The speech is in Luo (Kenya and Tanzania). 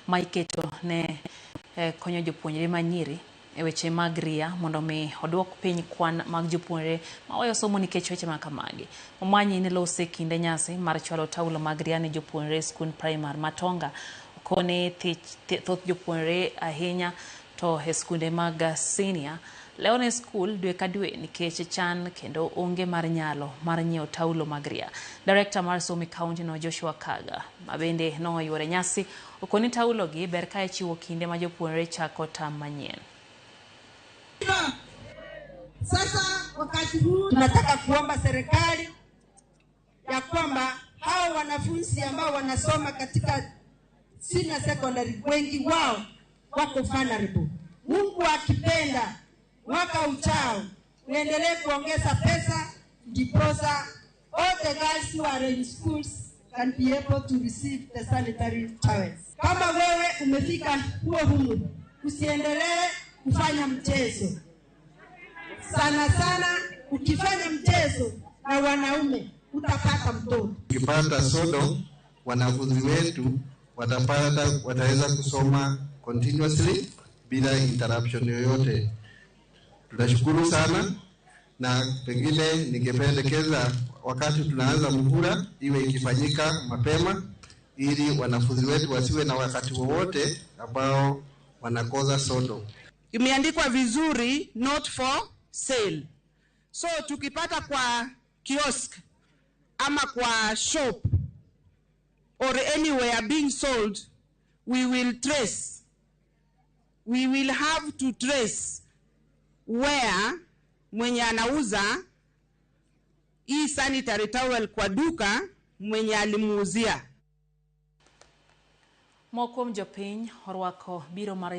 Ma iketo ne konyo jopuonjre manyiri e weche mag ria mondo mi oduok piny kwan mag jopuonjre maweyo somo nikech weche ma kamagi. Momanyi ne lose e kinde nyasi mar chwalo taulo mag ria ne jopuonjre e skund primar ma Tonga. Okone thoth jopuonjre ahinya to e skunde mag senior lewo ne skul dwe ka dwe nikech chan kendo onge mar nyalo mar nyiewo taulo mag ria. Director mar somo e kaunti no Joshua Kaga ma bende noyuoro e nyasi okoni taulo gi ber ka ichiwo kinde ma jopuonjre chako tam manyien. Sasa wakati huu tunataka kuomba serikali ya kwamba hao wanafunzi ambao wanasoma katika senior secondary wengi wao wako vulnerable. Mungu akipenda, mwaka ujao uendelee kuongeza pesa ndiposa all the girls who are in schools can be able to receive the sanitary towels. Kama wewe umefika huo umri, usiendelee kufanya mchezo. Sana sana ukifanya mchezo na wanaume utapata mtoto. Ukipata sodo, wanafunzi wetu wataweza kusoma continuously bila interruption yoyote. Tunashukuru sana, na pengine ningependekeza wakati tunaanza muhula iwe ikifanyika mapema ili wanafunzi wetu wasiwe na wakati wowote ambao wanakosa sodo. Imeandikwa vizuri, not for sale. So tukipata kwa kiosk ama kwa shop or anywhere being sold, we will trace. We will have to trace where mwenye anauza hii sanitary towel kwa duka mwenye alimuuzia. Moko kuom jopiny orwako biro mar